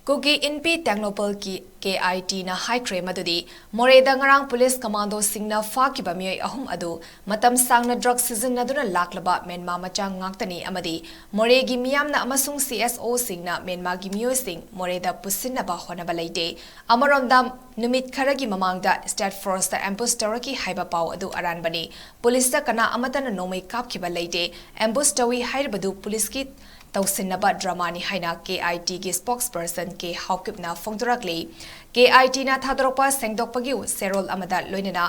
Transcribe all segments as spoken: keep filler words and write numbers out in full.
ꯀꯨꯀꯤ ꯏꯟꯄꯤ ꯇꯦꯡꯅꯧꯄꯜꯒꯤ ꯀꯦ ꯑꯥꯏ ꯇꯤꯅ ꯍꯥꯏꯈ꯭ꯔꯦ ꯃꯗꯨꯗꯤ ꯃꯣꯔꯦꯗ ꯉꯔꯥꯡ ꯄꯨꯂꯤꯁ ꯀꯃꯥꯟꯗꯣꯁꯤꯡꯅ ꯐꯥꯈꯤꯕ ꯃꯤꯑꯣꯏ ꯑꯍꯨꯝ ꯑꯗꯨ ꯃꯇꯝ ꯁꯥꯡꯅ ꯗ꯭ꯔꯒ ꯁꯤꯖꯤꯟꯅꯗꯨꯅ ꯂꯥꯛꯂꯕ ꯃ꯭ꯌꯥꯟꯃꯥ ꯃꯆꯥ ꯉꯥꯛꯇꯅꯤ ꯑꯃꯗꯤ ꯃꯣꯔꯦꯒꯤ ꯃꯤꯌꯥꯝꯅ ꯑꯃꯁꯨꯡ ꯁꯤ ꯑꯦꯁ ꯑꯣꯁꯤꯡꯅ ꯃ꯭ꯌꯥꯟꯃꯥꯒꯤ ꯃꯤꯑꯣꯏꯁꯤꯡ ꯃꯣꯔꯦꯗ ꯄꯨꯁꯤꯟꯅꯕ ꯍꯣꯠꯅꯕ ꯂꯩꯇꯦ꯫ ꯑꯃꯔꯣꯝꯗ, ꯅꯨꯃꯤꯠ ꯈꯔꯒꯤ ꯃꯃꯥꯡꯗ ꯁ꯭ꯇꯦꯠ ꯐꯣꯔꯁꯇ ꯑꯦꯝꯕꯨꯁ ꯇꯧꯔꯛꯈꯤ ꯍꯥꯏꯕ ꯄꯥꯎ ꯑꯗꯨ ꯑꯔꯥꯟꯕꯅꯤ꯫ ꯄꯨꯂꯤꯁꯇ ꯀꯅꯥ ꯑꯃꯠꯇꯅ ꯅꯣꯡꯃꯩ ꯀꯥꯞꯈꯤꯕ ꯂꯩꯇꯦ꯫ ꯑꯦꯝꯕꯨꯁ ꯇꯧꯏ ꯍꯥꯏꯔꯤꯕꯗꯨ ꯄꯨꯂꯤꯁꯀꯤ ꯇꯧꯁꯤꯟꯅꯕ ꯗ꯭ꯔꯃꯥꯅꯤ ꯍꯥꯏꯅ ꯀꯦ ꯑꯥꯏ ꯇꯤꯒꯤ ꯁ꯭ꯄꯣꯛꯁꯄꯔꯁꯟ ꯀꯦ ꯍꯥꯎꯀꯤꯞꯅ ꯐꯣꯡꯗꯣꯔꯛꯂꯤ꯫ ꯀꯦ ꯑꯥꯏ ꯇꯤꯅ ꯊꯥꯗꯣꯔꯛꯄ ꯁꯦꯡꯗꯣꯛꯄꯒꯤ ꯁꯦꯔꯣꯜ ꯑꯃꯗ ꯂꯣꯏꯅꯅ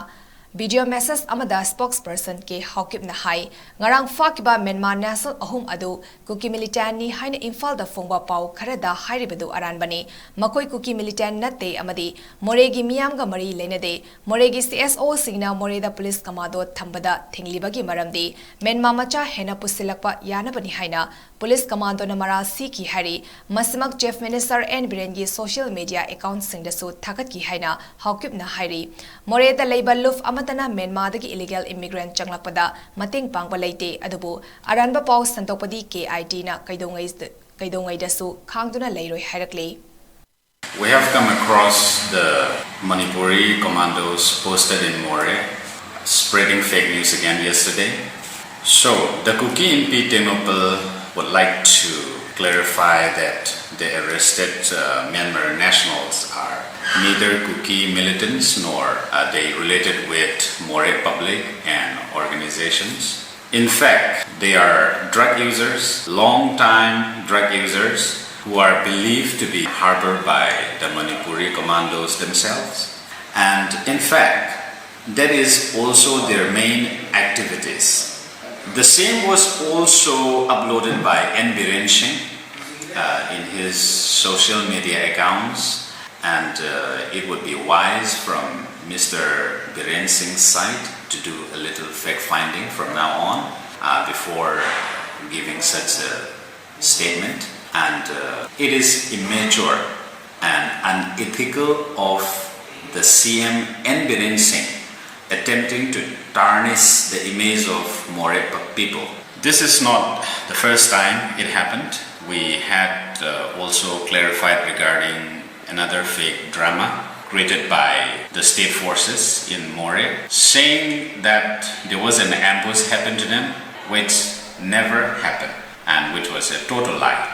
ꯚꯤꯗꯤꯑꯣ ꯃꯦꯁꯦꯖ ꯑꯃꯗ ꯁ꯭ꯄꯣꯛꯁꯄꯔꯁꯟ ꯀꯦ ꯍꯥꯎꯀꯤꯞꯅ ꯍꯥꯏ, ꯉꯔꯥꯡ ꯐꯥꯈꯤꯕ ꯃ꯭ꯌꯥꯟꯃꯥꯔ ꯅꯦꯁꯅꯦꯜ ꯑꯍꯨꯝ ꯑꯗꯨ ꯀꯨꯀꯤ ꯃꯤꯂꯤꯇꯦꯟꯠꯅꯤ ꯍꯥꯏꯅ ꯏꯝꯐꯥꯜꯗ ꯐꯣꯡꯕ ꯄꯥꯎ ꯈꯔꯗ ꯍꯥꯏꯔꯤꯕꯗꯨ ꯑꯔꯥꯟꯕꯅꯤ꯫ ꯃꯈꯣꯏ ꯀꯨꯀꯤ ꯃꯤꯂꯤꯇꯦꯟꯠ ꯅꯠꯇꯦ ꯑꯃꯗꯤ ꯃꯣꯔꯦꯒꯤ ꯃꯤꯌꯥꯝꯒ ꯃꯔꯤ ꯂꯩꯅꯗꯦ꯫ ꯃꯣꯔꯦꯒꯤ ꯁꯤ ꯑꯦꯁ ꯑꯣꯁꯤꯡꯅ ꯃꯣꯔꯦꯗ ꯄꯨꯂꯤꯁ ꯀꯃꯥꯟꯗꯣ ꯊꯝꯕꯗ ꯊꯤꯡꯂꯤꯕꯒꯤ ꯃꯔꯝꯗꯤ ꯃ꯭ꯌꯥꯟꯃꯥꯔ ꯃꯆꯥ ꯍꯦꯟꯅ ꯄꯨꯁꯤꯜꯂꯛꯄ ꯌꯥꯅꯕꯅꯤ ꯍꯥꯏꯅ ꯄꯨꯂꯤꯁ ꯀꯃꯥꯟꯗꯣꯅ ꯃꯔꯥꯜ ꯁꯤꯈꯤ ꯍꯥꯏꯔꯤ꯫ ꯃꯁꯤꯃꯛ ꯆꯤꯐ ꯃꯤꯅꯤꯁꯇꯔ ꯑꯦꯟ ꯕꯤꯔꯦꯟꯒꯤ ꯁꯣꯁꯤꯌꯦꯜ ꯃꯤꯗꯤꯌꯥ ꯑꯦꯀꯥꯎꯟꯠꯁꯤꯡꯗꯁꯨ ꯊꯥꯒꯠꯈꯤ ꯍꯥꯏꯅ ꯍꯥꯎꯀꯤꯞꯅ ꯍꯥꯏꯔꯤ꯫ ꯃꯣꯔꯦꯗ ꯂꯩꯕ ꯂꯨꯐ ꯑꯃꯠꯇꯅ ꯃ꯭ꯌꯥꯟꯃꯥꯔꯗꯒꯤ ꯏꯂꯤꯒꯦꯜ ꯏꯃꯤꯒ꯭ꯔꯦꯟꯠ ꯆꯪꯂꯛꯄꯗ ꯃꯇꯦꯡ ꯄꯥꯡꯕ ꯂꯩꯇꯦ, ꯑꯗꯨꯕꯨ ꯑꯔꯥꯟꯕ ꯄꯥꯎ ꯁꯟꯗꯣꯛꯄꯗꯤ ꯀꯦ ꯑꯥꯏ ꯇꯤꯅ ꯀꯩꯗꯧꯉꯩ-, ꯀꯩꯗꯧꯉꯩꯗꯁꯨ ꯈꯥꯡꯗꯨꯅ ꯂꯩꯔꯣꯏ ꯍꯥꯏꯔꯛꯂꯤ꯫ We have come across the Manipuri commandos posted in Moreh, spreading fake news again yesterday. So, the Kuki Inpi Tengnoupal would like to clarify that the arrested uh, Myanmar nationals are neither Kuki militants nor are they related with Moreh public and organizations. In fact, they are drug users, long-time drug users, who are believed to be harbored by the Manipuri commandos themselves. And in fact, that is also their main activities. The same was also uploaded by N Biren Singh uh, in his social media accounts, and uh, it would be wise from Mister Biren Singh's side to do a little fact finding from now on uh, before giving such a statement. And uh, it is immature and unethical of the C M N Biren Singh attempting to tarnish the image of Moreh people. This is not the first time it happened. We had uh, also clarified regarding another fake drama created by the state forces in Moreh, saying that there was an ambush happened to them, which never happened and which was a total lie.